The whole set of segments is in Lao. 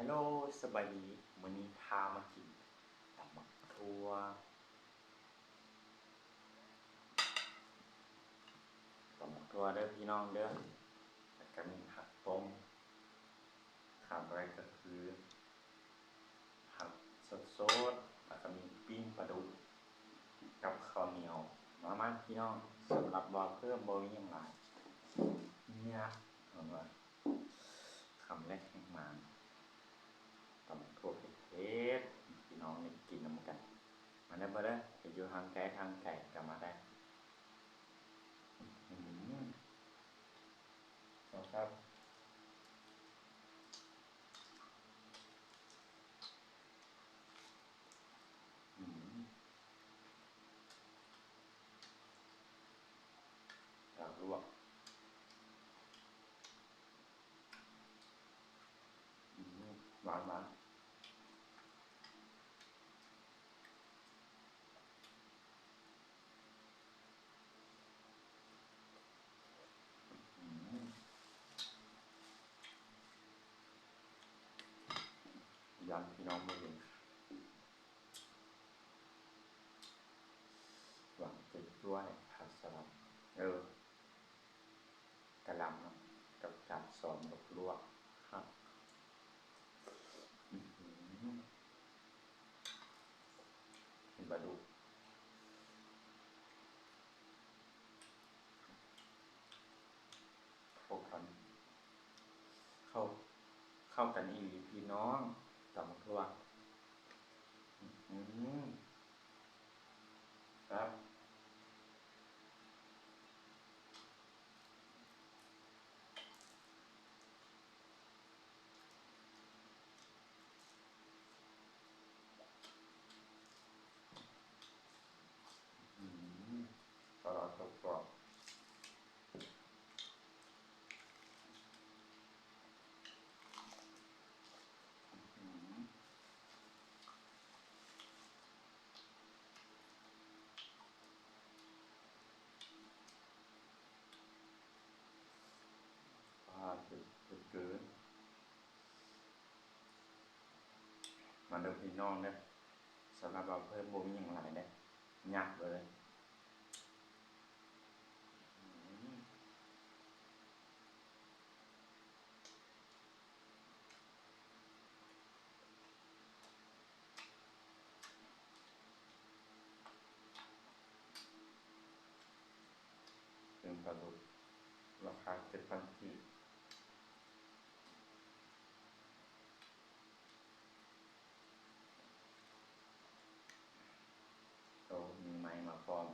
ຮັລໂຫຼ ສະບາຍດີ ມື້ນີ້ພາມາກິນຕຳບັກຖົ່ວ ຕຳບັກຖົ່ວເດີພີ່ນ້ອງເດີ ແລ້ວກະມີຜັກຕົ້ມ ຂາດບໍ່ໄດ້ກະຄືຜັກສົດໆ ແລ້ວກະມີປີ້ງປາດຸກກັບເຂົ້າໜຽວ ມາໆ ພີ່ນ້ອງ ສຳລັບວ່າເພີ່ມບໍ່ມີຫຍັງຫຼາຍ ຍາກ ເພິ່ນວ່າ ຄຳແລກແຮງມານ ຕຳຖົ່ວເຜັດໆ ພີ່ນ້ອງໄດ້ກິນນຳກັນ ມາເດີ ມາເດີ ໄປຢູ່ທາງໃກ້ທາງໄກກະມາໄດ້ ອືມ ແຊບ ອືມ ແຈ່ວລວກ ອືມ ຫວານໆ ອືມ ຢ້ານພີ່ນ້ອງບໍ່ເຫັນ ຫວານເປັນດ້ວຍ ຜັກສະລັດ ເອີ ກະຫຼໍ່າເນາະ ກັບການສອມກັບລວກ ຄັກ ອືມ ເຫັນປາດຸກ ເຂົ້າກັນ ເຂົ້າ ເຂົ້າກັນອີ່ຫຼີພີ່ນ້ອງ ຕຳບັກຖົ່ວ ອືມ ແຊບ ອືມ ສະລັດກະກອບ ອືມ ປາເຜັດ ເຜັດເກີນ ມາເດີພີ່ນ້ອງເດີ ສຳລັບວ່າເພິ່ນບໍ່ມີຫຍັງຫຼາຍເດ້ ຍັບເລີຍ ອືມ ເປັນປາດຸກ ລາຄາເຈັດພັນກີບ ໂອ້ ມີໄມ້ມາພ້ອມ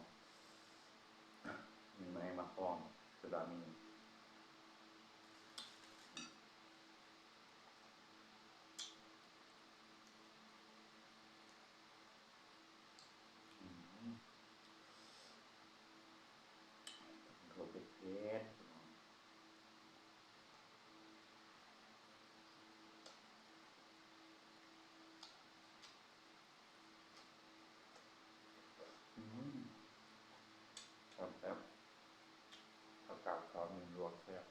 ມີໄມ້ມາພ້ອມ ຄືວ່າມີ ອືມ ຖົ່ວເຜັດໆ ພີ່ນ້ອງ ອືມ ແຊບໆ ຜັກກາດເຂົ້າໜຽວລວກແຊບ.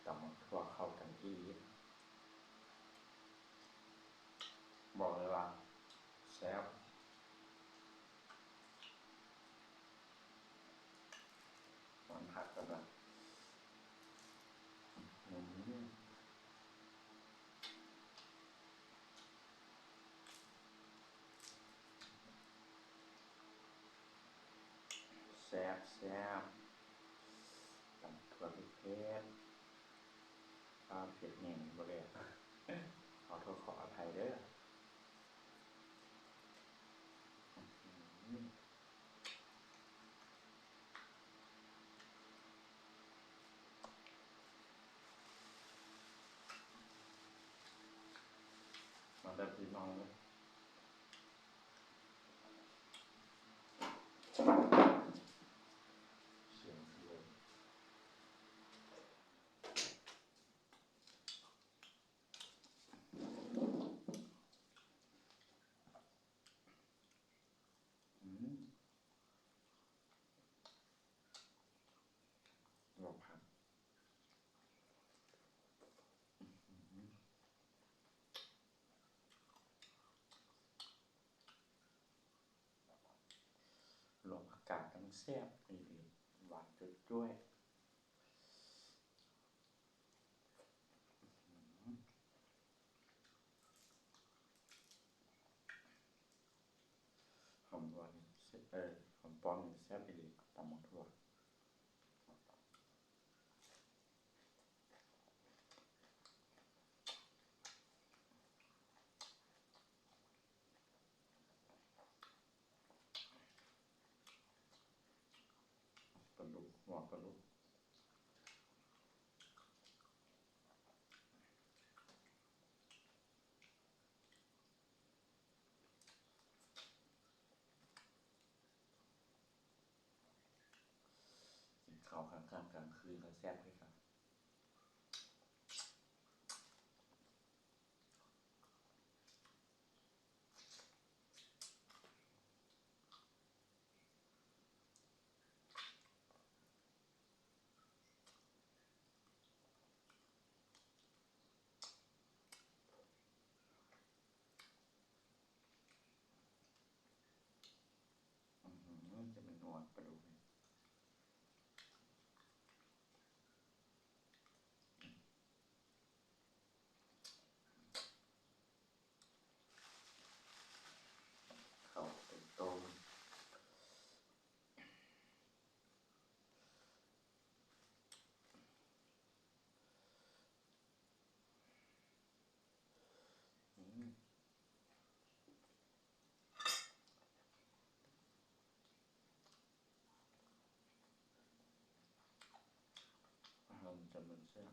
ຕຳບັກຖົ່ວເຂົ້າກັນອີ່ຫຼີ ບອກເລີຍວ່າແຊບ. ຫວານຄັກຂະໜາດ ອືມ ແຊບໆ ຕຳຖົ່ວເຜັດໆ ອ້າວ ເຜັດແຮງບໍ່ແລ້ວ ຂໍໂທດຂໍອະໄພເດີ້. ມາເດີພີ່ນ້ອງເດີ. ສຽງເພິ່ນ. ການທັງແຊບອີ່ຫຼີ ຫວານຈົວຍໆ. ຫອມບ້ວນ ເອີ ຫອມປ້ອມນີ້ແຊບອີ່ຫຼີ ຕຳບັກຖົ່ວ. ປາດຸກ ຫົວປາດຸກ. ກິນເຂົ້າກາງຄ່ຳກາງຄືນກໍແຊບຄືກັນ. ອືຫື ຈະແມ່ນນົວປາດຸກນີ້. ເຂົ້າເຕັມໂຕ. ອືມ ອາຫານຈະເປັນແຊບ.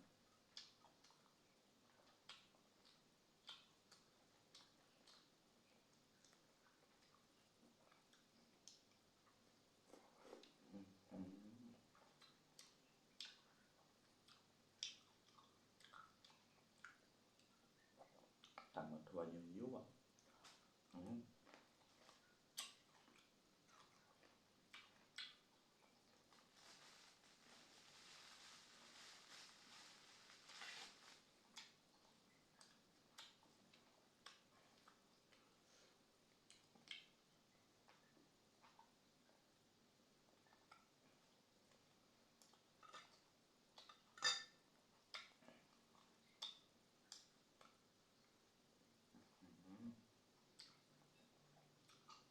ຕຳບັກຖົ່ວຍົວໆ ອືມ.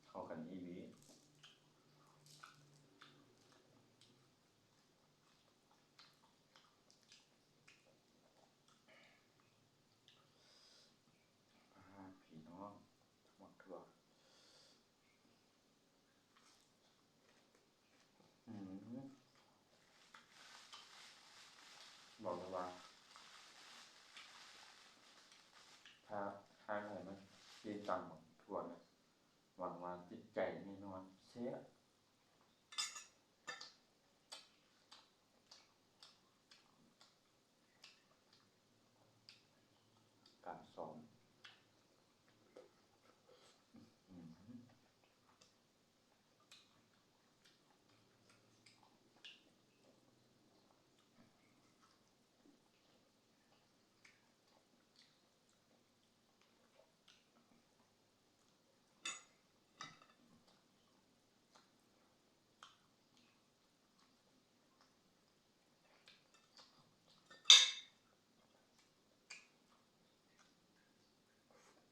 ເຂົ້າກັນອີ່ຫຼີ. ອ່າ ພີ່ນ້ອງ ໝາກຖົ່ວ ອືມ ບອກເລີຍວ່າ ຖ້າ ຖ້າໃຜມາກິນຕຳໝາກຖົ່ວນະ ຫວັງວ່າຕິດໃຈແນ່ນອນ ແຊບ. ການສອນ ອືມ.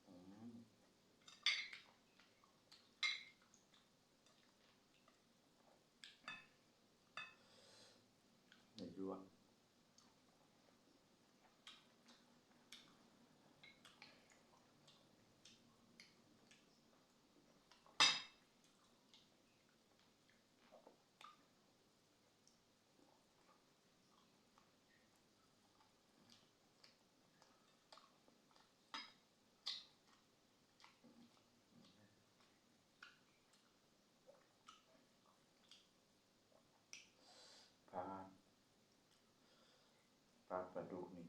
ອືມ ໃນຢວນ. ປາ ປາ ປາດຸກນີ້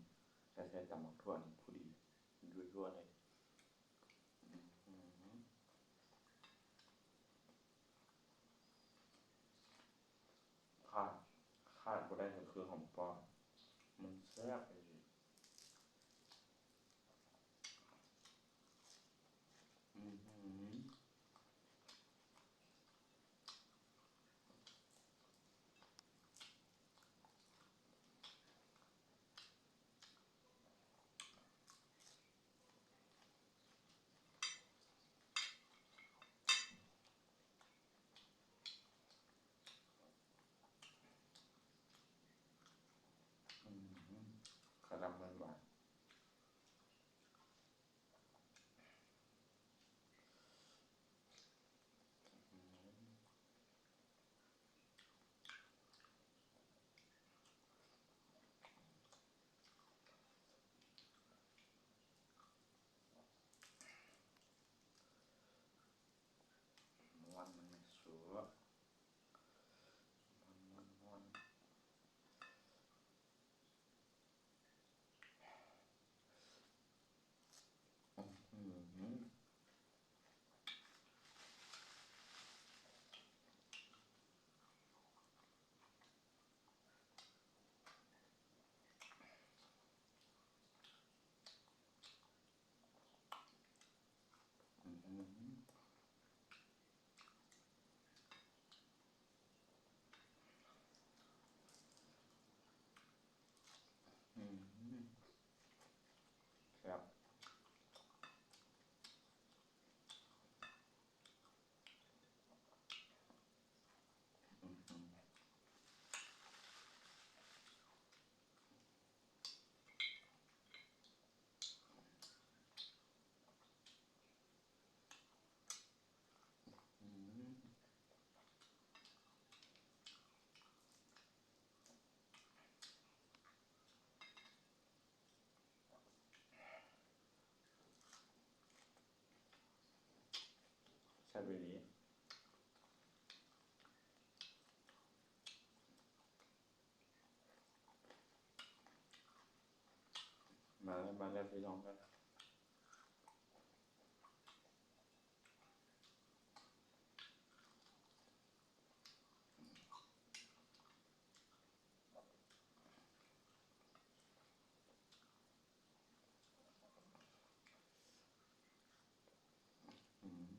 ໃສ່ ໃສ່ຕຳບັກຖົ່ວນີ້ພໍດີ ຍົວໆ ເລີຍ. ອືມ ຂາດ ຂາດບໍ່ໄດ້ກໍຄືຫອມປ້ອມ ມັນແຊບອີ່ຫຼີ. ອືມ ຫືມ. ກັນມາແລ້ວພີ່ນ້ອງເດີ. ອືມ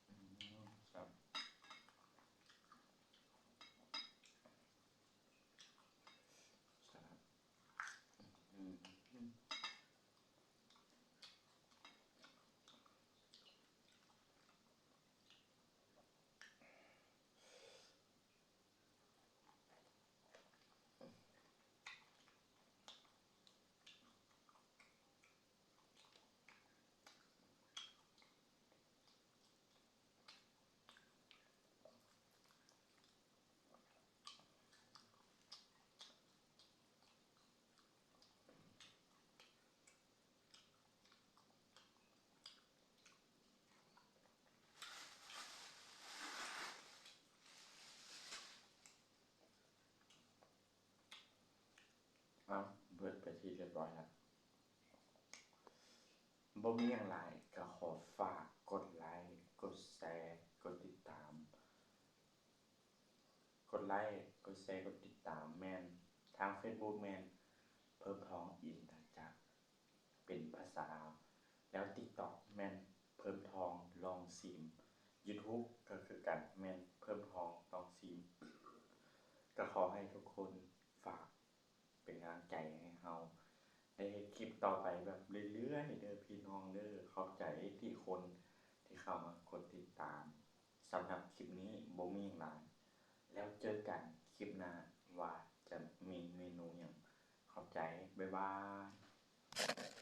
ອືມ ແຊບ ແຊບ ອືມ. ເອົາ ເບິດໄປທີ່ຮຽບຮ້ອຍແລ້ວ. ບໍ່ມີຫຍັງຫຼາຍ ກໍຂໍຝາກກົດໄລ ກົດແຊ ກົດຕິດຕາມ ກົດໄລ ກົດແຊ ກົດຕິດຕາມ ແມ່ນທາງເຟສບຸກແມ່ນເພີ່ມທອງ ອິນທະຈັກ ເປັນພາສາລາວ ແລ້ວຕິກຕັອກແມ່ນເພີ່ມທອງລອງຊີມ ຢູທູບກໍຄືກັນ ແມ່ນເພີ່ມທອງລອງຊີມ. ກໍຂໍໃຫ້ທຸກຄົນຝາກເປັນກຳລັງໃຈໃຫ້ເຮົາໄດ້ເຮັດຄລິບຕໍ່ໄປແບບເລື້ອຍໆເດີພີ່ນ້ອງເດີ. ຂອບໃຈທີ່ຄົນທີ່ເຂົ້າມາກົດຕິດຕາມ. ສຳລັບຄລິບນີ້ບໍ່ມີຫຍັງຫຼາຍ ແລ້ວເຈີກັນຄລິບໜ້າວ່າຈະມີເມນູຫຍັງ. ຂອບໃຈ ບາຍບາຍ.